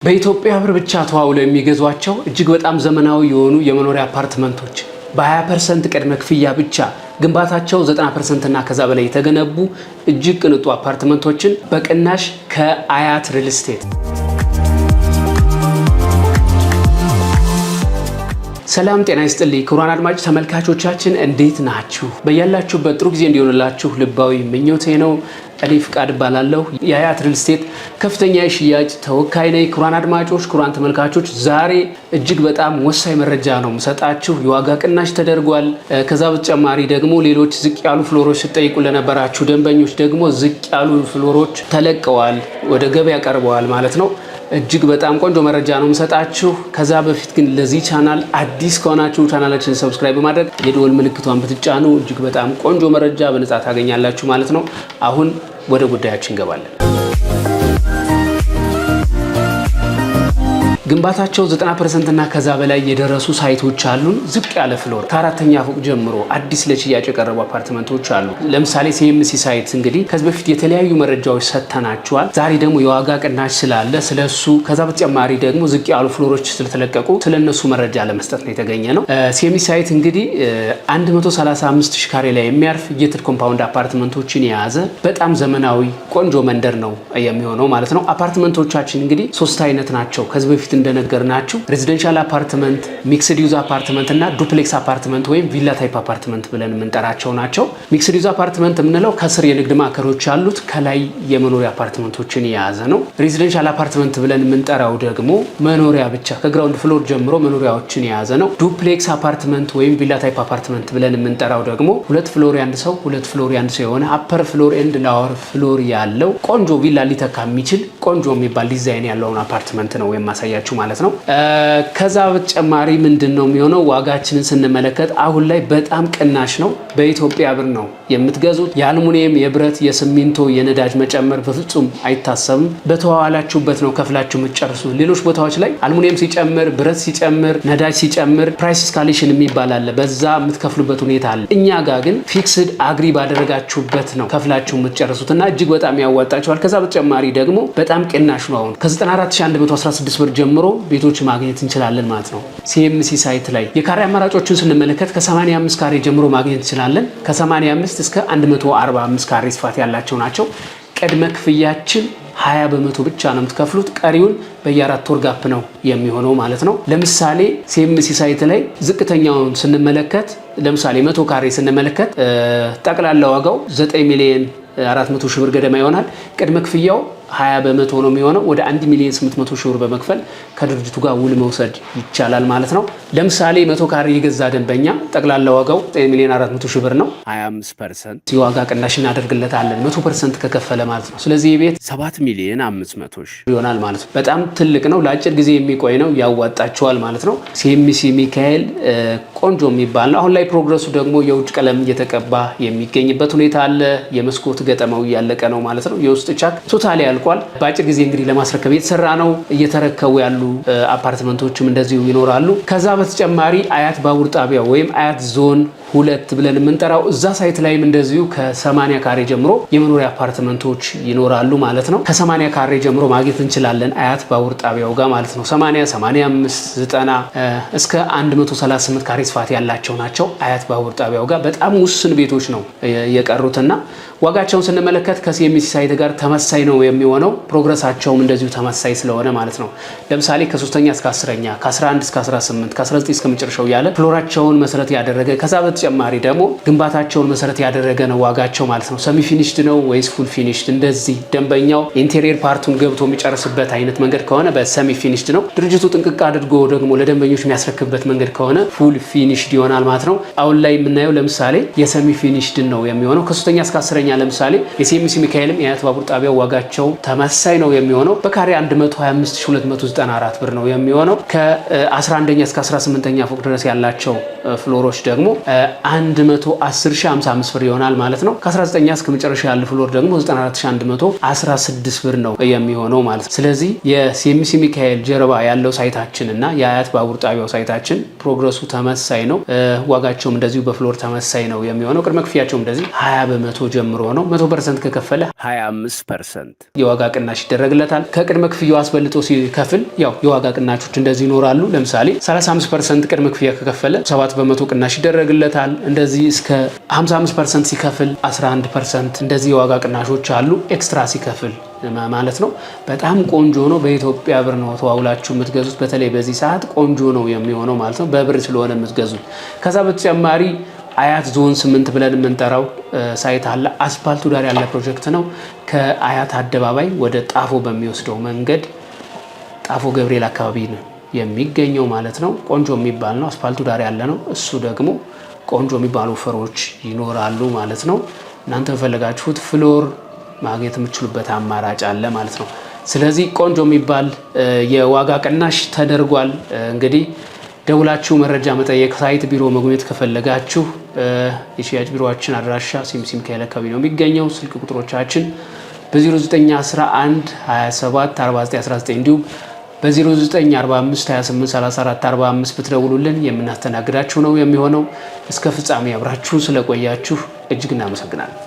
በኢትዮጵያ ብር ብቻ ተዋውለው የሚገዟቸው እጅግ በጣም ዘመናዊ የሆኑ የመኖሪያ አፓርትመንቶች፣ በ20% ቅድመ ክፍያ ብቻ ግንባታቸው 90% እና ከዛ በላይ የተገነቡ እጅግ ቅንጡ አፓርትመንቶችን በቅናሽ ከአያት ሪል ስቴት። ሰላም ጤና ይስጥልኝ ክቡራን አድማጭ ተመልካቾቻችን፣ እንዴት ናችሁ? በያላችሁበት ጥሩ ጊዜ እንዲሆንላችሁ ልባዊ ምኞቴ ነው። እኔ ፍቃድ እባላለሁ፣ የአያት ሪል ስቴት ከፍተኛ የሽያጭ ተወካይ ነኝ። ክቡራን አድማጮች፣ ክቡራን ተመልካቾች፣ ዛሬ እጅግ በጣም ወሳኝ መረጃ ነው የምሰጣችሁ። የዋጋ ቅናሽ ተደርጓል። ከዛ በተጨማሪ ደግሞ ሌሎች ዝቅ ያሉ floor ኦች ስትጠይቁ ለነበራችሁ ደንበኞች ደግሞ ዝቅ ያሉ floor ኦች ተለቀዋል፣ ወደ ገበያ ቀርበዋል ማለት ነው። እጅግ በጣም ቆንጆ መረጃ ነው የምሰጣችሁ። ከዛ በፊት ግን ለዚህ ቻናል አዲስ ከሆናችሁ ቻናላችን subscribe በማድረግ የደወል ምልክቷን ብትጫኑ እጅግ በጣም ቆንጆ መረጃ በነጻ ታገኛላችሁ ማለት ነው። አሁን ወደ ጉዳያችን እንገባለን። ግንባታቸው 90% እና ከዛ በላይ የደረሱ site ኦች አሉን። ዝቅ ያለ floor ከአራተኛ ፎቅ ጀምሮ አዲስ ለሽያጭ የቀረቡ አፓርትመንቶች አሉ። ለምሳሌ ሲኤምሲ site እንግዲህ ከዚህ በፊት የተለያዩ መረጃዎች ሰጥተናችኋል። ዛሬ ደግሞ የዋጋ ቅናሽ ስላለ ስለሱ፣ ከዛ በተጨማሪ ደግሞ ዝቅ ያሉ floor ኦች ስለተለቀቁ ስለነሱ መረጃ ለመስጠት ነው የተገኘነው። ሲኤምሲ site እንግዲህ 135 ሺህ ካሬ ላይ የሚያርፍ gated compound አፓርትመንቶችን የያዘ በጣም ዘመናዊ ቆንጆ መንደር ነው የሚሆነው ማለት ነው። አፓርትመንቶቻችን እንግዲህ ሶስት አይነት ናቸው። ከዚህ በፊት እንደነገርናችሁ residential apartment፣ mixed use apartment እና duplex apartment ወይም villa type apartment ብለን የምንጠራቸው ናቸው። Mixed use apartment የምንለው ከስር የንግድ ማዕከሎች ያሉት፣ ከላይ የመኖሪያ አፓርትመንቶችን የያዘ ነው። Residential apartment ብለን የምንጠራው ደግሞ መኖሪያ ብቻ፣ ከ ground floor ጀምሮ መኖሪያዎችን የያዘ ነው። Duplex apartment ወይም villa type apartment ብለን የምንጠራው ደግሞ ሁለት floor ያንድ ሰው፣ ሁለት floor ያንድ ሰው የሆነ upper floor and lower floor ያለው፣ ቆንጆ ቪላ ሊተካ የሚችል ቆንጆ የሚባል ዲዛይን ያለውን አፓርትመንት ነው የማሳያችሁ ማለት ነው። ከዛ በተጨማሪ ምንድን ነው የሚሆነው? ዋጋችንን ስንመለከት አሁን ላይ በጣም ቅናሽ ነው። በኢትዮጵያ ብር ነው የምትገዙት። የአልሙኒየም፣ የብረት፣ የሲሚንቶ፣ የነዳጅ መጨመር በፍጹም አይታሰብም። በተዋዋላችሁበት ነው ከፍላችሁ የምትጨርሱ። ሌሎች ቦታዎች ላይ አልሙኒየም ሲጨምር፣ ብረት ሲጨምር፣ ነዳጅ ሲጨምር price escalation የሚባል አለ። በዛ የምትከፍሉበት ሁኔታ አለ። እኛ ጋር ግን fixed agree ባደረጋችሁበት ነው ከፍላችሁ የምትጨርሱት እና እጅግ በጣም ያዋጣችኋል። ከዛ በተጨማሪ ደግሞ በጣም ቅናሽ ነው። አሁን ከ94,116 ብር ጀምሮ ቤቶች ማግኘት እንችላለን ማለት ነው። ሲኤምሲ site ላይ የካሬ አማራጮችን ስንመለከት ከ85 ካሬ ጀምሮ ማግኘት እንችላለን። ከ85 እስከ 145 ካሬ ስፋት ያላቸው ናቸው። ቅድመ ክፍያችን 20% ብቻ ነው የምትከፍሉት። ቀሪውን በየአራት ወር gap ነው የሚሆነው ማለት ነው። ለምሳሌ ሲኤምሲ site ላይ ዝቅተኛውን ስንመለከት፣ ለምሳሌ 100 ካሬ ስንመለከት ጠቅላላ ዋጋው 9 ሚሊዮን 400 ሺህ ብር ገደማ ይሆናል። ቅድመ ክፍያው 20% ነው የሚሆነው። ወደ 1 ሚሊዮን 800 ሺህ ብር በመክፈል ከድርጅቱ ጋር ውል መውሰድ ይቻላል ማለት ነው። ለምሳሌ 100 ካሬ የገዛ ደንበኛ ጠቅላላ ዋጋው 9 ሚሊዮን 400 ሺህ ብር ነው። 25% የዋጋ ቅናሽ እናደርግለታለን 100% ከከፈለ ማለት ነው። ስለዚህ የቤት 7 ሚሊዮን 500 ሺህ ይሆናል ማለት ነው። በጣም ትልቅ ነው። ለአጭር ጊዜ የሚቆይ ነው። ያዋጣችኋል ማለት ነው። ሲኤምሲ ሚካኤል ቆንጆ የሚባል ነው። አሁን ላይ progress ኡ ደግሞ የውጭ ቀለም እየተቀባ የሚገኝበት ሁኔታ አለ። የመስኮት ገጠማው እያለቀ ነው ማለት ነው። የውስጥ ቻክ totally አልቋል። በአጭር ጊዜ እንግዲህ ለማስረከብ እየተሰራ ነው። እየተረከቡ ያሉ አፓርትመንቶችም እንደዚሁ ይኖራሉ። ከዛ በተጨማሪ አያት ባቡር ጣቢያ ወይም አያት ዞን 2 ብለን የምንጠራው እዛ site ላይም እንደዚሁ ከ80 ካሬ ጀምሮ የመኖሪያ አፓርትመንቶች ይኖራሉ ማለት ነው። ከ80 ካሬ ጀምሮ ማግኘት እንችላለን አያት ባቡር ጣቢያው ጋር ማለት ነው። 80፣ 85፣ 90 እስከ 138 ካሬ ስፋት ያላቸው ናቸው። አያት ባቡር ጣቢያው ጋር በጣም ውስን ቤቶች ነው የቀሩትና ዋጋቸውን ስንመለከት ከሲኤምሲ site ጋር ተመሳሳይ ነው የሚሆነው። Progress ኣቸውም እንደዚሁ ተመሳሳይ ስለሆነ ማለት ነው። ለምሳሌ ከሶስተኛ እስከ 10ኛ፣ ከ11 እስከ 18፣ ከ19 እስከ መጨረሻው ያለ floor ኣቸውን መሰረት ያደረገ፣ ከዛ በተጨማሪ ደግሞ ግንባታቸውን መሰረት ያደረገ ነው ዋጋቸው ማለት ነው። Semi finished ነው ወይስ full finished? እንደዚህ ደንበኛው interior part ኡን ገብቶ የሚጨርስበት አይነት መንገድ ከሆነ በ semi finished ነው። ድርጅቱ ጥንቅቅ አድርጎ ደግሞ ለደንበኞች የሚያስረክብበት መንገድ ከሆነ full finished ይሆናል ማለት ነው። አሁን ላይ የምናየው ለምሳሌ የ semi finished ነው የሚሆነው። ከሶስተኛ እስከ 10ኛ ለምሳሌ የሲኤምሲ ሚካኤልም የአያት ባቡር ጣቢያው ዋጋቸው ተመሳሳይ ነው የሚሆነው። በካሬ 125294 ብር ነው የሚሆነው። ከ11ኛ እስከ 18ኛ ፎቅ ድረስ ያላቸው floor ኦች ደግሞ 110,055 ብር ይሆናል ማለት ነው። ከ19ኛ እስከ መጨረሻ ያለ floor ደግሞ 94,116 ብር ነው የሚሆነው ማለት ነው። ስለዚህ የሲኤምሲ ሚካኤል ጀርባ ያለው site ኣችን እና የአያት ባቡር ጣቢያው site ኣችን progress ኡ ተመሳሳይ ነው። ዋጋቸውም እንደዚሁ በ floor ተመሳሳይ ነው የሚሆነው። ቅድመ ክፍያቸውም እንደዚህ 20% ጀምሮ ነው። 100% ከከፈለ 25% የዋጋ ቅናሽ ይደረግለታል። ከቅድመ ክፍያው አስበልጦ ሲከፍል ያው የዋጋ ቅናሾች እንደዚህ ይኖራሉ። ለምሳሌ 35% ቅድመ ክፍያ ከከፈለ 7% ቅናሽ ይደረግለታል። እንደዚህ እስከ 55% ሲከፍል 11% እንደዚህ የዋጋ ቅናሾች አሉ። Extra ሲከፍል ማለት ነው። በጣም ቆንጆ ነው። በኢትዮጵያ ብር ነው ተዋውላችሁ የምትገዙት። በተለይ በዚህ ሰዓት ቆንጆ ነው የሚሆነው ማለት ነው፣ በብር ስለሆነ የምትገዙት። ከዛ በተጨማሪ አያት ዞን 8 ብለን የምንጠራው site አለ። አስፓልቱ ዳር ያለ ፕሮጀክት ነው። ከአያት አደባባይ ወደ ጣፎ በሚወስደው መንገድ ጣፎ ገብርኤል አካባቢ ነው የሚገኘው ማለት ነው። ቆንጆ የሚባል ነው። አስፓልቱ ዳር ያለ ነው። እሱ ደግሞ ቆንጆ የሚባሉ offer ኦች ይኖራሉ ማለት ነው። እናንተ በፈለጋችሁት floor ማግኘት የምትችሉበት አማራጭ አለ ማለት ነው። ስለዚህ ቆንጆ የሚባል የዋጋ ቅናሽ ተደርጓል። እንግዲህ ደውላችሁ መረጃ መጠየቅ፣ site ቢሮ መጎብኘት ከፈለጋችሁ የሽያጭ ቢሮችን አድራሻ ሲኤምሲ ሚካኤል አካባቢ ነው የሚገኘው። ስልክ ቁጥሮቻችን በ0911 27 49 19 እንዲሁም በ0945 28 34 45 ብትደውሉልን የምናስተናግዳችሁ ነው የሚሆነው። እስከ ፍጻሜ አብራችሁ ስለቆያችሁ እጅግ እናመሰግናለን።